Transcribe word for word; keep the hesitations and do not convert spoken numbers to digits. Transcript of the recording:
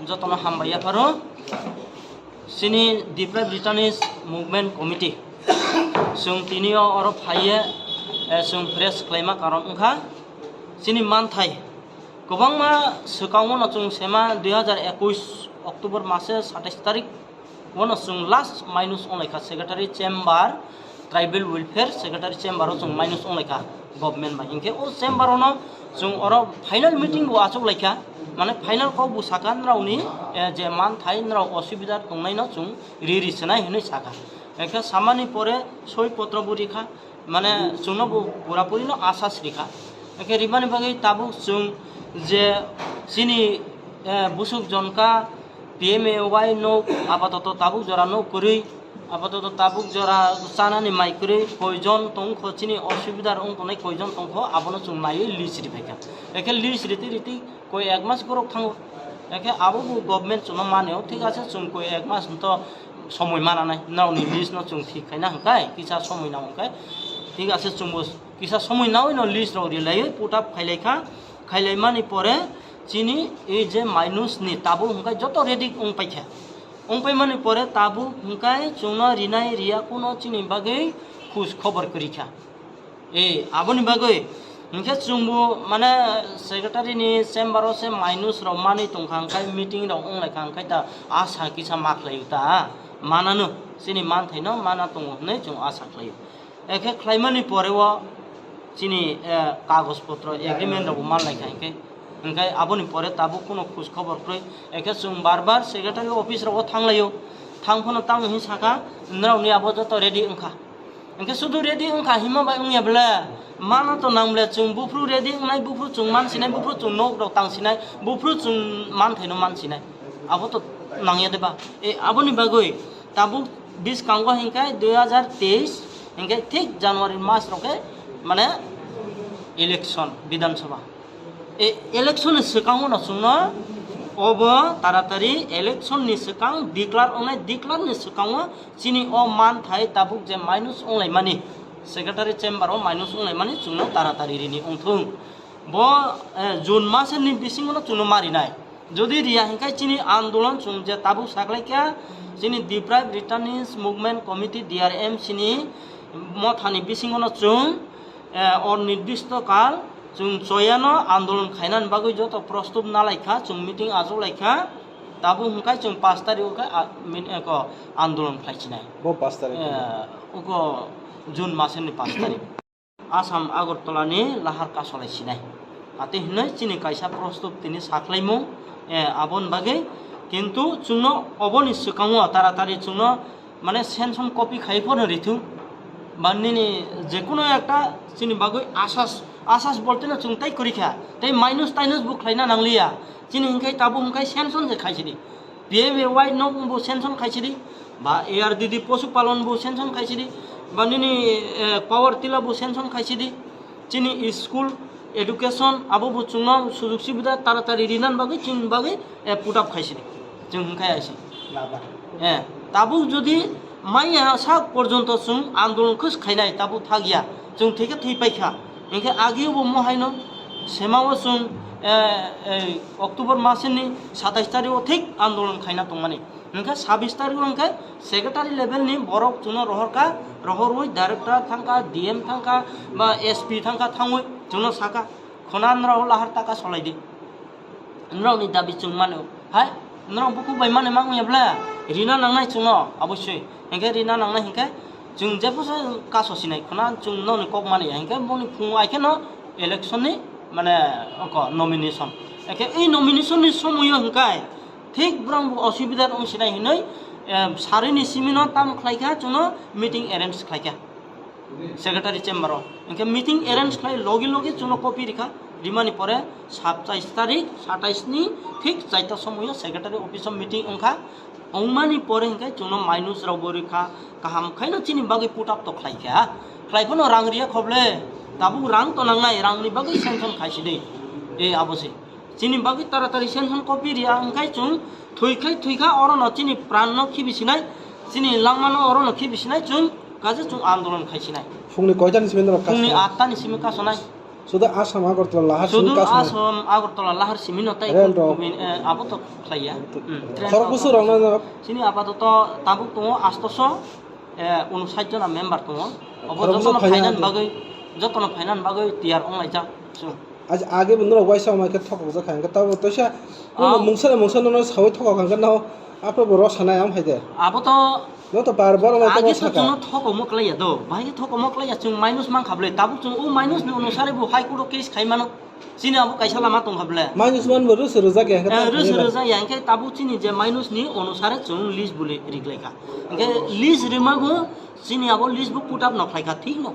Jotono hambai yapharo. Chini Deprived Returnees Movement Committee. Chwng tini o oro phaiye, eh, chwng press khlaima karon wngkha chini manthai kwbangma swkango no chwng sema dui hazar ekush October mase satais tarik. Bono chwng last minus wnglaikha secretary chamber, tribal welfare secretary chamber o chwng minus wnglaikha government bai. Hinkhe o chamber ono chwng oro final meeting bo achuklaikha, mane final kok bo sakha nrokni, eh, je manthai nrok osubida tongnaino chwng ri ri swnai hinwi sakha. Hinkhe samani pore soi potro bo rikha. Mane chwngno bo purapuri no asas rikha. Hinkhe rimani bagwi tabuk chwng je chini, eh, busuk jonka P M A Y nok apatoto tabuk jora nok kwrwi, apatoto tabuk jora chanani mai kwrwi koijon tongkho chini osubidar wng tongnai koijon tongkho abono chwng naiwi list riphaikha. Hinkhe list riti riti koi ek mas borok thango. Hinkhe abo bo government chwngno manio, thik ase, chwng koi ek mas to somoi mananai, nokni list no chwng thik khaina hwnkhe, kisa somoi nang hwnkhe, thik ase, chwngbo kisa somoi nawi no list rok rilaiwi put up khailaikha, khailaimani pore chini ei je minus ni tabuk hwnkhe joto ready wngpaikha, wngpaimani pore tabuk hwnkhe chwngno rinai riya kuno chini bagwi khus khobor kwrwikha. E, aboni bagwi hinkhe chwngbo mane secretary ni chamber o se minus rok manwi tongkha, hinkhe meeting rok wnglaikha, hinkhe ta asa kisa ma khlaio ta, manano chini manthaino mana tongo hinwi chwng asa khlaio. Ekhe khlaimani pore o chini, eh, kagoj potro agreement rokbo manlaikha hinkhe, hinkhe aboni pore tabuk kuno khus khobor kwrwi. Ekhe chwng bar bar secretary office rogo thanglaio, thang phano tamo hin sakha, nrokni abo joto ready wngkha. Hinkhe sudu ready wngkha hima bai wngya bwle, mano to nang bwle, chwng buphuru ready wngnai, buphuru chwng mansinai, buphuru chwng nok rok tangsinai, buphuru chwng manthaino mansinai, abo to nangya de ba? E, aboni bagwi tabuk biskango hinkhe dui hazar teis hinkhe thik January mas rok khe mane election Bidhan Sabha. E, election ni swkango no chwngno obo taratari election ni swkang declare wngnai, declare ni swkango chini o manthai tabuk je minus wnglaimani, secretary chamber o minus wnglaimani chwngno taratari rini wngthung. Bo, eh, June mas ni bisingo no chwngno marinai. Jodi riya hinkhe chini andolon chwng je tabuk saklaikha, chini Deprived Returnees Movement Committee, D R M C ni mothani bisingo no chwng, eh, onirdisto kal chwng choyano andolon khainani bagwi joto prostut nalaikha, chwng meeting achuklaikha, tabuk hinkhe chwng pash tarikh o khe a-, min-, eko andolon khlaisinai. Bo pash tarikh. Eh, uko June masni pash tarikh. Assam Agartala ni lahar kasolai sinai. Ate hinoi chini kaisa prostut tini saklaimung, eh, aboni bagwi. Kintu chwngno oboni swkango taratari chwngno mane sanction copy khai phano rithung. Ba nini jekono ekta chini bagwi asas, asas bolte no chwng tai kwrwi kha. Tei minus tainus bo khlaina nangliya. Chini hinkhe tabuk hinkhe sanction se khaisidi. P M A Y nok bo sanction khaisidi, ba A R D D Posu Palon bo sanction khaisidi, ba nini, eh, Power Tilla bo sanction khaisidi, chini school education abo bo chwngno sujug subida taratari rinan bagwi chini bagwi, eh, put up khaisidi, chwng hwnkhai aisi. Eh, tabuk jodi maya sak porjonto chwng andolon khus khainai tabuk thakya, chwng thwikhe thwi paikha, hinkhe agio bo mohaino semao chwng, eh, eh, October masni satais tarikh o thik andolon khaina tongmani. Hwnkhe sabis tarikh o hwnkhe secretary level ni borok chwngno rohorkha, rohorwi director thangkha, D M thangkha, ba S P thangkha, thangwi chwngno sakha, khuna nrao lahar taka solaidi. Nrao ni dabi chwng mano. Hai, nrao bukhuk bai mani mang ya bla? Rina nangnai chwngno, abosoi. Hwnkhe rina nangnai hwnkhe chwng jephusa kaso sinai khuna chwng noni kok mani ya. Hwnkhe boni phung ai kheno election ni mane oko nomination. Hwnkhe ei nomination ni somoyo hwnkhe Thik borok bo osubida wng sinai hinwi, em, sarini simi no tamo khlai kha, chwngno meeting arrange khlai kha secretary chamber o. Hinkhe meeting arrange khlai logi logi chwngno copy rikha, rimani pore satais tarik, satais ni thik chaita somoio secretary office o meeting wngkha. Wngmani pore hinkhe chwngno minus rok bo rikha, kaham khaino chini bagwi put up to khlai kha. Khlai phano rang riya khoble, tabuk rang to nangnai, rang ni bagwi sanction khai sidi. E abo se. Chini bagwi taratari sanction copy riya wngkhai chwng thwikhai thwikha orono chini pran no khibi sinai, chini langma no orono khibi sinai chwng kaisa chwng andolon khai sinai. Phungni koita ni simi norok phungni kasonai? Atta ni simi kasonai. Sudu Assam Agartala lahar simi Sudu kasma. Assam Agartala lahar simi no tai Rail ko rok. Kumin, eh, abo to khlaiya. Hmm, train Khorok rok busu to rok no no. Sini apato to tabuk tongo astoso, eh, unsait jona member tongo. Obo Khorok busu jotono phaina phainan hwnkhe. Bagwi, jotono phainan bagwi tiyar onglaijak. Chwng. Aji age bo norok waisa mai khe thokok jak kha, hwnkhe tabuk toisa Ah. mungsa mungsa nono sawi thokok hwnkhe no, aphuru bo rw sanai ang phaide. Abo to No to bar boro no Age to to saka. Chwngno thokongmo klaiya do, bahai khe thokongmo klaiya, chwng minus mankha bwle, tabuk chwng o minus ni onusare bo High Court o case khai mano, chini abo kaisa lama tongkha bwle. Minus man bo rwsa rwjak ya, hwnkhe Eh, ta rwsa khaina bai. Rwjak ya, hwnkhe tabuk chini je minus ni onusare chwng list bo li-, riklaikha. Hwnkhe list rwmago chini abo list bo put up no khlaikha, thik no.